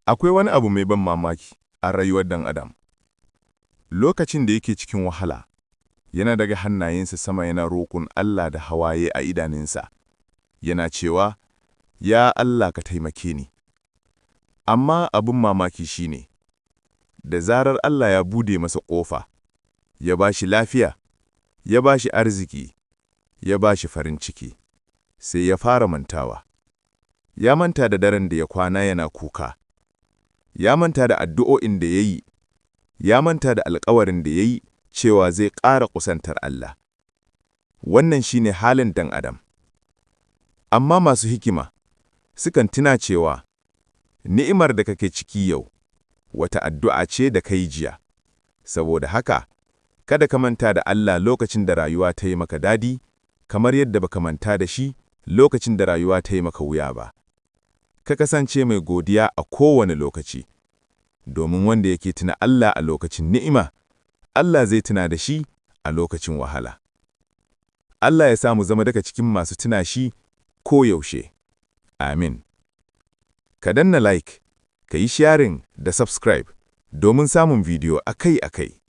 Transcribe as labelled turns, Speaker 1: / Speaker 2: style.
Speaker 1: Akwai wani abu mai ban mamaki a rayuwar ɗan adam. Lokacin da yake cikin wahala, yana daga hannayensa sama yana roƙon Allah da hawaye a idanunsa, yana cewa, "Ya Allah, ka taimake ni." Amma abin mamaki shi ne, da zarar Allah ya bude masa ƙofa, ya ba shi lafiya, ya ba shi arziki, ya ba shi farin ciki, sai ya fara mantawa. Ya manta da daren da ya kwana yana kuka, ya manta da addu'o'in da ya yi, ya manta da alkawarin da ya yi cewa zai ƙara kusantar Allah. Wannan shi ne halin ɗan adam. Amma masu hikima sukan tuna cewa ni'imar da kake ciki yau wata addu'a ce da kai jiya. Saboda haka, kada ka manta da Allah lokacin da rayuwa ta yi maka dadi, kamar yadda baka manta da shi lokacin da rayuwa ta yi maka wuya ba. Ka kasance mai godiya a kowane lokaci, domin wanda yake tuna Allah a lokacin ni'ima, Allah zai tuna da shi a lokacin wahala. Allah ya sa mu zama daga cikin masu tuna shi koyaushe. Amin. Ka danna like, ka yi sharing da subscribe domin samun bidiyo akai-akai.